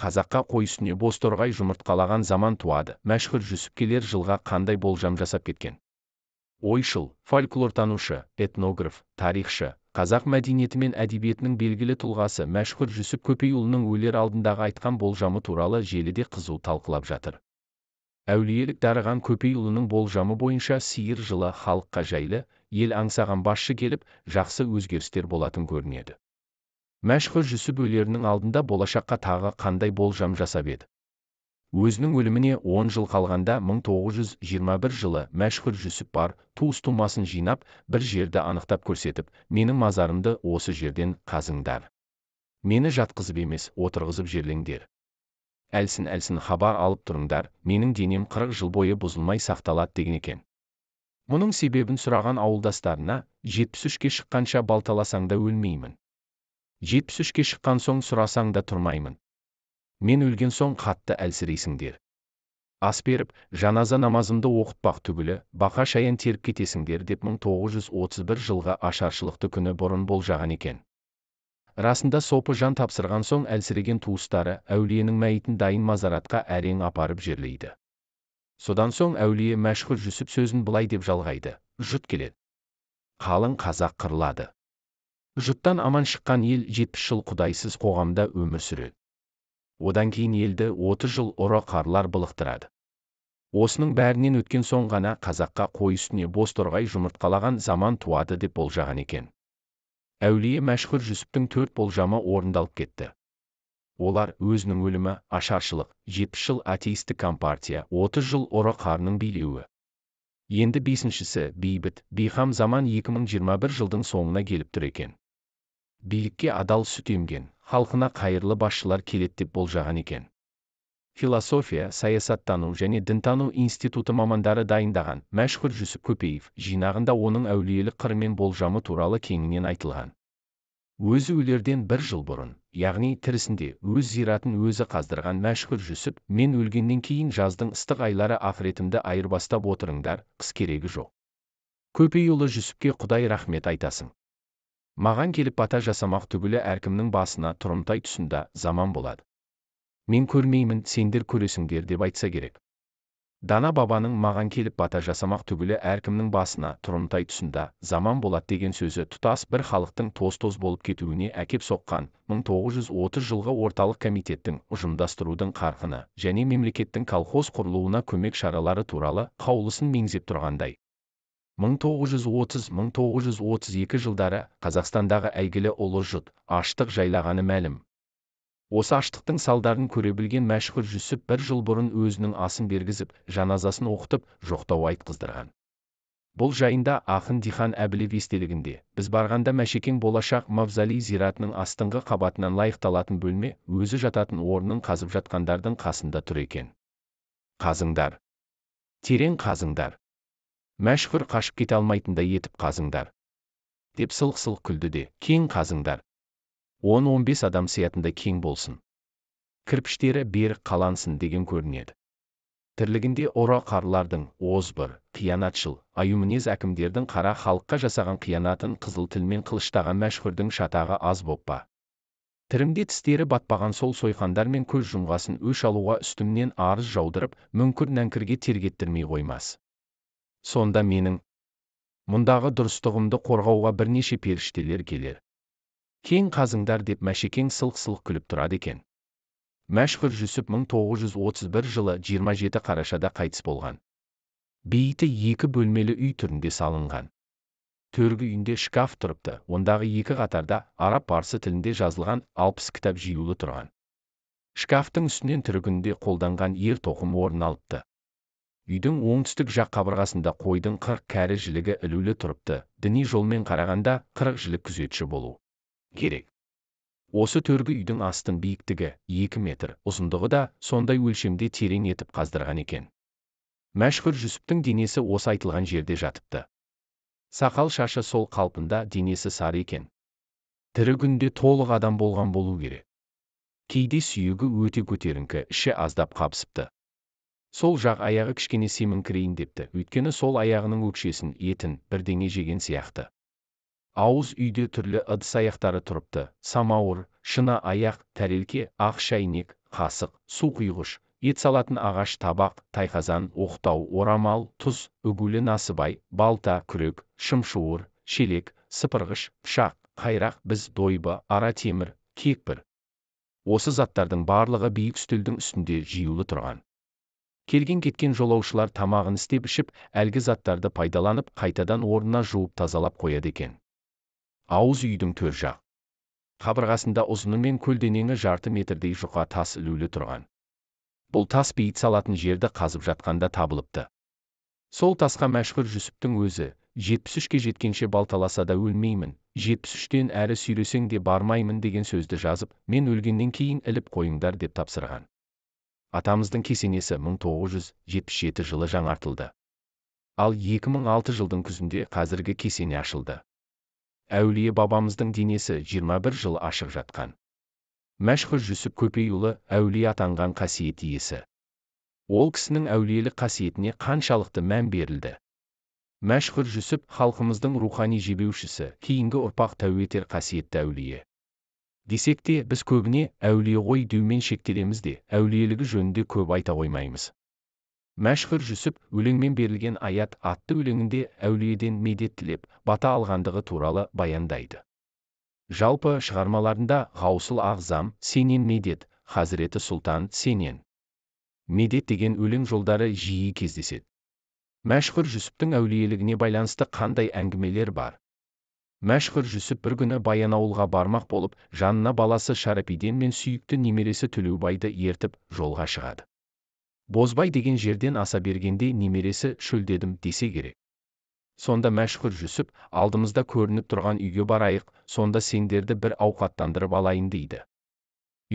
Қазаққа қой үстіне бозторғай жұмыртқалаған заман туады. Мәшһүр Жүсіп келер жылға қандай болжам жасап кеткен? Ойшыл, фольклортанушы, этнограф, тарихшы, қазақ мәдениеті мен әдебиетінің белгілі тұлғасы Мәшһүр Жүсіп Көпейұлының өлер алдындағы айтқан болжамы туралы желіде қызу талқылап жатыр. Әулиелік дарыған Көпейұлының болжамы бойынша сиыр жылы халыққа жайлы, ел аңсаған басшы келіп, жақсы өзгерістер болатын көрінеді. Мәшһүр Жүсіп өлерінің алдында болашаққа тағы қандай болжам жасап еді? Өзінің өліміне 10 жыл қалғанда 1921 жылы Мәшһүр Жүсіп бар туыс-тумасын жинап, бір жерді анықтап көрсетіп, менің мазарымды осы жерден қазыңдар. Мені жатқызып емес, отырғызып жерлеңдер. Әлсін-әлсін хабар алып тұрыңдар, менің денем 40 жыл бойы бұзылмай сақталады деген екен. Мұның себебін сұраған ауылдастарына, 73-ке шыққанша балталасаң да өлмеймін. 73-ке шыққан соң сұрасаң да тұрмаймын. Мен өлген соң қатты әлсірейсіңдер. Ас беріп, жаназа намазымды оқытпақ түгілі, бақа шаян теріп кетесіңдер деп 1931 жылғы ашаршылықты күні бұрын болжаған екен. Расында сопы жан тапсырған соң әлсіреген туыстары әулиенің мәйітін дайын мазаратқа әрең апарып жерлейді. Содан соң әулие Мәшһүр Жүсіп сөзін былай деп жалғайды: жұт келеді. Қалың қазақ қырылады. Жұттан аман шыққан ел 70 жыл құдайсыз қоғамда өмір сүреді. Одан кейін елді 30 жыл ұры-қарылар былықтырады. Осының бәрінен өткен соң ғана қазаққа қой үстіне бозторғай жұмыртқалаған заман туады деп болжаған екен. Әулие Мәшһүр Жүсіптің 4 болжамы орындалып кетті. Олар өзінің өлімі, ашаршылық, 70 жыл атеистік компартия, 30 жыл ұры-қарының билеуі. Енді бесіншісі, бейбіт, бейқам заман 2021 жылдың соңына келіп тұр екен. Билікке адал сүт емген, халқына қайырлы басшылар келеді деп болжаған екен. Философия, саясаттану және дінтану институты мамандары дайындаған Мәшһүр Жүсіп Көпеев жинағында оның әулиелік қыры мен болжамы туралы кеңінен айтылған. Өзі өлерден бір жыл бұрын, яғни тірісінде өз зиратын өзі қаздырған Мәшһүр Жүсіп, мен өлгеннен кейін жаздың ыстық айлары ақыретімді айырбастап отырыңдар, қыс керегі жоқ. Көпейұлы Жүсіпке Құдай рахмет айтасың. Маған келіп бата жасамақ түгілі әркімнің басына тұрымтай тұсында заман болады. Мен көрмеймін, сендер көресіңдер деп айтса керек. Дана бабаның маған келіп бата жасамақ түгілі әркімнің басына тұрымтай тұсында заман болады деген сөзі тұтас бір халықтың тоз-тоз болып кетуіне әкеп соққан 1930 жылғы орталық комитеттің ұжымдастырудың қарқыны және мемлекеттің колхоз құрылуына көмек шаралары туралы қаулысын меңзеп тұрғандай. 1930-1932 жылдары Қазақстандағы әйгілі ұлы жұт, аштық жайлағаны мәлім. Осы аштықтың салдарын көре білген Мәшһүр Жүсіп бір жыл бұрын өзінің асын бергізіп, жаназасын оқытып, жоқтау айтқыздырған. Бұл жайында ақын Дихан Әбілев естелігінде, біз барғанда Мәшекең болашақ мавзолей зиратының астыңғы қабатынан лайықталатын бөлме, өзі жататын орнын қазып жатқандардың қасында тұр екен. Қазыңдар. Терең қазыңдар. Мәшһүр қашып кете алмайтындай етіп қазыңдар. Деп сылқ-сылқ күлді де, кең қазыңдар. 10-15 адам сиятындай кең болсын. Кірпіштері берік қалансын деген көрінеді. Тірлігінде ұры-қарылардың, озбыр, қиянатшыл, аюмінез әкімдердің қара халыққа жасаған қиянатын қызыл тілмен қылыштаған Мәшһүрдің шатағы аз боп па? Тірімде тістері батпаған сол сойқандар мен көз жұмғасын өш алуға үстімнен арыз жаудырып, мүңкір-нәңкірге тергеттірмей қоймас. Сонда менің мұндағы дұрыстығымды қорғауға бірнеше періштелер келер. Кең қазыңдар деп Мәшекең сылқ-сылқ күліп тұрады екен. Мәшһүр Жүсіп 1931 жылы 27 қарашада қайтыс болған. Бейіті екі бөлмелі үй түрінде салынған. Төргі үйінде шкаф тұрыпты, ондағы екі қатарда араб-парсы тілінде жазылған 60 кітап жиюлы тұрған. Шкафтың үстінен тірі күнде қолданған ер тоқым орын алыпты. Үйдің оңтүстік жақ қабырғасында қойдың 40 кәрі жілігі ілулі тұрыпты, діни жолмен қарағанда 40 жілік күзетші болу керек. Осы төргі үйдің астын биіктігі 2 метр, ұзындығы да сондай өлшемде терең етіп қаздырған екен. Мәшһүр Жүсіптің денесі осы айтылған жерде жатыпты. Сақал шашы сол қалпында, денесі сары екен. Тірі күнде толық адам болған болу керек. Кейде сүйегі өте көтеріңкі, іші аздап қабысыпты. Сол жақ аяғы кішкене семіңкірейін депті, өйткені сол аяғының өкшесін, етін бірдеңе жеген сияқты. Ауыз үйде түрлі ыдыс аяқтары тұрыпты, самауыр, шыны аяқ, тәрелке, ақ шәйнек, қасық, су құйғыш, ет салатын ағаш табақ, тайқазан, оқтау, орамал, тұз, үгулі насыбай, балта, күрек, шымшуыр, шелек, сыпырғыш, пышақ, қайрақ, біз, дойбы, ара темір, кекпір. Осы заттардың барлығы биік үстелдің үстінде жиюлы тұрған. Келген-кеткен жолаушылар тамағын істеп ішіп, әлгі заттарды пайдаланып, қайтадан орнына жуып тазалап қояды екен. Ауыз үйдің төр жақ қабырғасында ұзыны мен көлденеңі жарты метрдей жұқа тас ілулі тұрған. Бұл тас бейіт салатын жерді қазып жатқанда табылыпты. Сол тасқа Мәшһүр Жүсіптің өзі, 73-ке жеткенше балталаса да өлмеймін, 73-тен әрі сүйресең де бармаймын деген сөзді жазып, мен өлгеннен кейін іліп қойыңдар деп тапсырған. Атамыздың кесенесі 1977 жылы жаңартылды. Ал 2006 жылдың күзінде қазіргі кесене ашылды. Әулие бабамыздың денесі 21 жыл ашық жатқан. Мәшһүр Жүсіп Көпейұлы әулие атанған қасиет иесі. Ол кісінің әулиелік қасиетіне қаншалықты мән берілді. Мәшһүр Жүсіп халқымыздың рухани жебеушісі, кейінгі ұрпақ тәуе етер қасиетті әулие. Десек те, біз көбіне әулие ғой деумен шектелеміз де, әулиелігі жөнінде көп айта қоймаймыз. Мәшһүр Жүсіп өлеңмен берілген аят атты өлеңінде әулиеден медет тілеп, бата алғандығы туралы баяндайды. Жалпы шығармаларында Ғаусыл Ағзам, сенен медет, Хазіреті Сұлтан, сенен медет деген өлең жолдары жиі кездеседі. Мәшһүр Жүсіптің әулиелігіне байланысты қандай әңгімелер бар? Мәшһүр Жүсіп бір күні Баянауылға бармақ болып, жанына баласы Шарапиден мен сүйікті немересі Төлеубайды ертіп жолға шығады. Бозбай деген жерден аса бергенде немересі шөлдедім десе керек. Сонда Мәшһүр Жүсіп, алдымызда көрініп тұрған үйге барайық, сонда сендерді бір ауқаттандырып алайын дейді.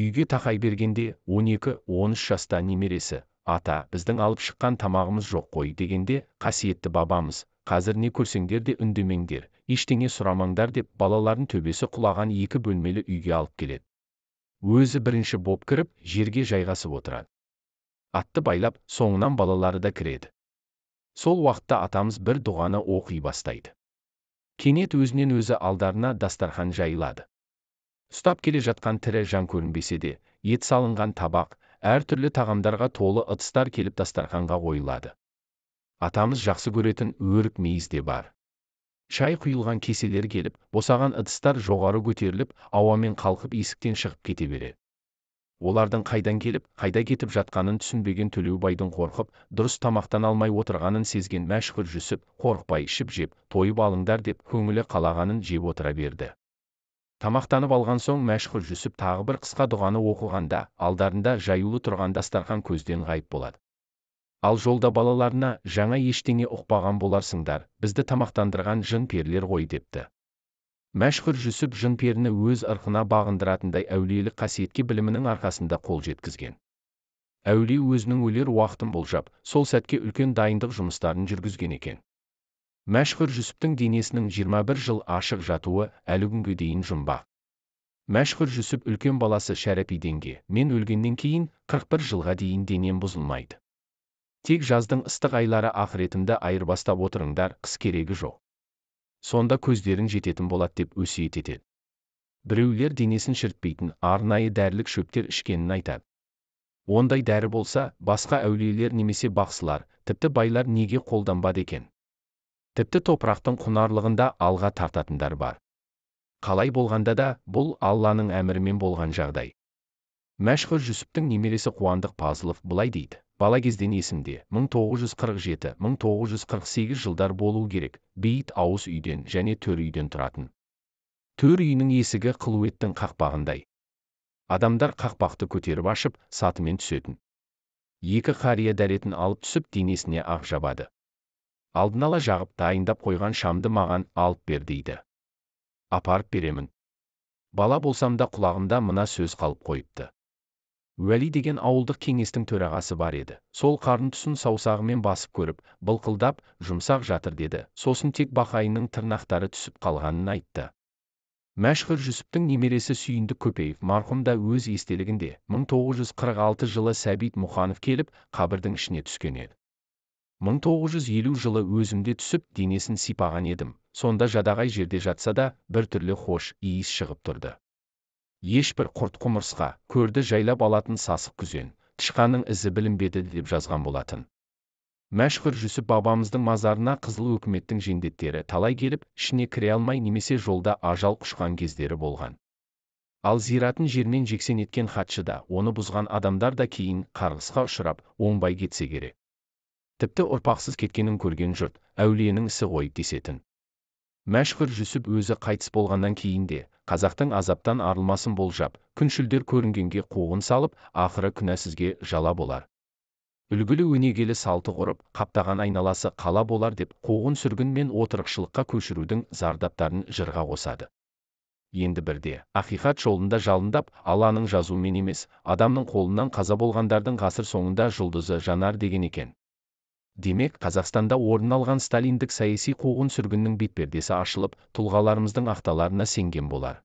Үйге тақай бергенде 12-13 жаста немересі, ата, біздің алып шыққан тамағымыз жоқ қой дегенде, қасиетті бабамыз, қазір не көрсеңдер де үндемеңдер, ештеңе сұрамаңдар деп балаларын төбесі құлаған екі бөлмелі үйге алып келеді. Өзі бірінші боп кіріп, жерге жайғасып отырады. Атты байлап, соңынан балалары да кіреді. Сол уақытта атамыз бір дұғаны оқи бастайды. Кенет өзінен өзі алдарына дастархан жайылады. Ұстап келе жатқан тірі жан көрінбесе де, ет салынған табақ, әртүрлі тағамдарға толы ыдыстар келіп дастарханға қойылады. Атамыз жақсы көретін өрік мейіз де бар. Шай құйылған кеселер келіп, босаған ыдыстар жоғары көтеріліп, ауамен қалқып есіктен шығып кете береді. Олардың қайдан келіп, қайда кетіп жатқанын түсінбеген Төлеубайдың қорқып, дұрыс тамақтан алмай отырғанын сезген Мәшһүр Жүсіп, қорықпай ішіп жеп, тойып алыңдар деп көңілі қалағанын жеп отыра берді. Тамақтанып алған соң Мәшһүр Жүсіп тағы бір қысқа дұғаны оқығанда, алдарында жаюлы тұрған дастархан көзден ғайып болады. Ал жолда балаларына жаңа ештеңе ұқпаған боларсыңдар, бізді тамақтандырған жын перілер ғой депті. Мәшһүр Жүсіп жын періні өз ырқына бағындыратындай әулиелік қасиетке білімінің арқасында қол жеткізген. Әулие өзінің өлер уақытын болжап, сол сәтке үлкен дайындық жұмыстарын жүргізген екен. Мәшһүр Жүсіптің денесінің 21 жыл ашық жатуы әлі күнге дейін жұмбақ. Мәшһүр Жүсіп үлкен баласы Шәрәпиденге, мен өлгеннен кейін 41 жылға дейін денем бұзылмайды. Тек жаздың ыстық айлары ақыретімді айырбастап отырыңдар, қыс керегі жоқ. Сонда көздерің жететін болады деп өсиет етеді. Біреулер денесін шірітпейтін арнайы дәрілік шөптер ішкенін айтады. Ондай дәрі болса, басқа әулиелер немесе бақсылар, тіпті байлар неге қолданбады екен? Тіпті топырақтың құнарлығында алға тартатындар бар. Қалай болғанда да, бұл Алланың әмірімен болған жағдай. Мәшһүр Жүсіптің немересі Қуандық Пазылов былай дейді. Бала кезден есімде, 1947-1948 жылдар болу керек, бейіт ауыз үйден және төр үйден тұратын. Төр үйінің есігі қылуеттің қақпағындай. Адамдар қақпақты көтеріп ашып, сатымен түсетін. Екі қария дәретін алып түсіп, денесіне ақ жабады. Алдын ала жағып дайындап қойған шамды маған алып бер дейді. Апарып беремін. Бала болсам да құлағымда мына сөз қалып қойыпты. Уәли деген ауылдық кеңестің төрағасы бар еді. Сол қарын тұсын саусағымен басып көріп, былқылдап, жұмсақ жатыр деді. Сосын тек бақайының тырнақтары түсіп қалғанын айтты. Мәшһүр Жүсіптің немересі Сүйіндік Көпеев марқұм да өз естелігінде 1946 жылы Сәбит Мұқанов келіп, қабірдің ішіне түскен еді. 1950 жылы өзімде түсіп, денесін сипаған едім. Сонда жадағай жерде жатса да, бір түрлі хош иіс шығып тұрды. Ешбір құрт-құмырсқа, көрді жайлап алатын сасық күзен, тышқанның ізі білінбеді деп жазған болатын. Мәшһүр Жүсіп бабамыздың мазарына қызыл өкіметтің жендеттері талай келіп, ішіне кіре алмай немесе жолда ажал құшқан кездері болған. Ал зиратын жермен жексен еткен хатшы да, оны бұзған адамдар да кейін қарғысқа ұшырап, оңбай кетсе керек. Тіпті ұрпақсыз кеткенін көрген жұрт, әулиенің ісі ғой десетін. Мәшһүр Жүсіп өзі қайтыс болғаннан кейін де, қазақтың азаптан арылмасын болжап, күншілдер көрінгенге қуғын салып, ақыры күнәсізге жала болар. Үлгілі өнегелі салты құрып, қаптаған айналасы қала болар деп қуғын сүргін мен отырықшылыққа көшірудің зардаптарын жырға қосады. Енді бірде, ақиқат жолында жалындап, Алланың жазуымен емес, адамның қолынан қаза болғандардың ғасыр соңында жұлдызы жанар деген екен. Демек, Қазақстанда орын алған сталиндік саяси қуғын сүргіннің бетпердесі ашылып, тұлғаларымыздың ақталарына сенген болар.